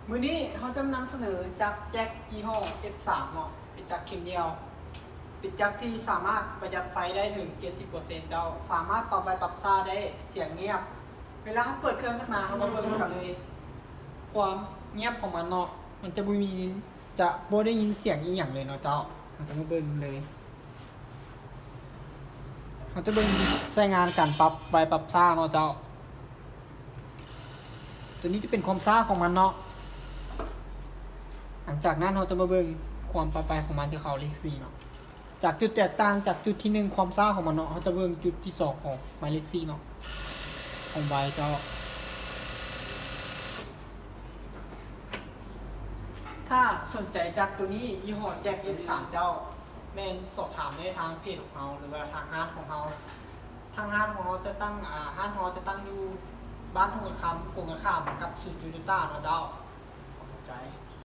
ມື້ນີ້ເຮົາຈະນຳສະເໜີຈັກແຈັກຍີ່ຫໍ້ ເອັຟສາມ ເນາະ, ເປັນຈັກເຂັມດຽວ, ເປັນຈັກທີ່ສາມາດປະຢັດໄຟໄດ້ເຖິງເຈັດສິບເປີເຊັນເຈົ້າ, ສາມາດປັບໄວປັບຊ້າໄດ້, ສຽງງຽບ. ເວລາເຮົາເປີດເຄື່ອງຂຶ້ນມາ ເຮົາມາເບິ່ງກັນເລີຍ ຄວາມງຽບຂອງມັນເນາະ, ມັນຈະບໍ່ມີ ຈະບໍ່ໄດ້ຍິນສຽງອີ່ຫຍັງເລີຍເນາະເຈົ້າ. ເຮົາຈະມາເບິ່ງເລີຍ, ເຮົາຈະເບິ່ງໃຊ້ງານການປັບໄວປັບຊ້າເນາະເຈົ້າ. ຕົວນີ້ຈະເປັນຄວາມຊ້າຂອງມັນເນາະ. ຫຼັງຈາກນັ້ນເຮົາຈະມາເບິ່ງຄວາມປັບໄວຂອງມັນທີ່ເຂົ້າເລກສີ່ເນາະ. ຈາກຈຸດແຕກຕ່າງຈາກຈຸດທີໜຶ່ງ ຄວາມຊ້າຂອງມັນເນາະ, ເຮົາຈະເບິ່ງຈຸດທີສອງຂອງໝາຍເລກສີ່ເນາະ, ຄວາມໄວເຈົ້າ. ຖ້າສົນໃຈຈັກໂຕນີ້ ຍີ່ຫໍ້ແຈັກ ເອັຟສາມ ເຈົ້າ, ແມ່ນສອບຖາມໄດ້ທາງເພຈຂອງເຮົາ ຫຼືວ່າທາງຮ້ານຂອງເຮົາ. ທາງຮ້ານຂອງເຮົາຈະຕັ້ງ, ອາ, ຮ້ານຂອງເຮົາຈະຕັ້ງຢູ່ບ້ານທົ່ງຄຳ ກົງກັນຂ້າມກັບສູນໂຕໂຍຕ້າເນາະເຈົ້າ.